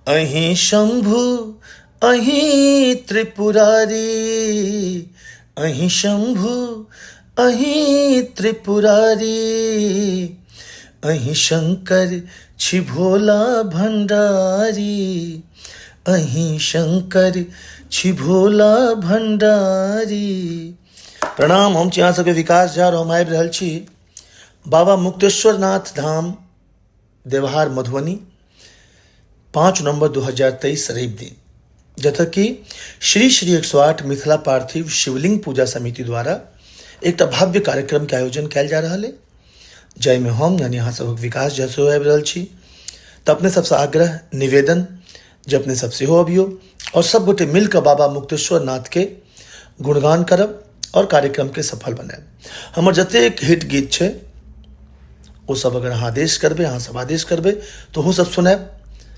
अहीं शंभु अहीं त्रिपुरारी, अहीं शंभु अहीं त्रिपुरारी, अहीं शंकर छी भोला भंडारी, अहीं शंकर छी भोला भंडारी। प्रणाम, हम छी अहाँ सबके विकास झा और हम आबि रहल छी बाबा मुक्तेश्वर नाथ धाम देवहार मधुबनी 5 नवंबर 2023 रवि दिन, जतऽ कि श्री श्री 108 मिथिला पार्थिव शिवलिंग पूजा समिति द्वारा एकटा भव्य कार्यक्रम के आयोजन कयल जा रहल अइ, जाहिमे हम यानी अहाँ सबक विकास झा सेहो आबि रहल छी। तऽ अपने सबसँ आग्रह निवेदन जे अपने सब सेहो अबियौ और सब गोटे मिलकऽ बाबा मुक्तेश्वर नाथ के गुणगान करब और कार्यक्रम के सफल बनायब। हमर जतेक हिट गीत छै ओ सब अगर अहाँ आदेश करबै, अहाँ सब आदेश करबै तऽ ओहो सब सुनायब।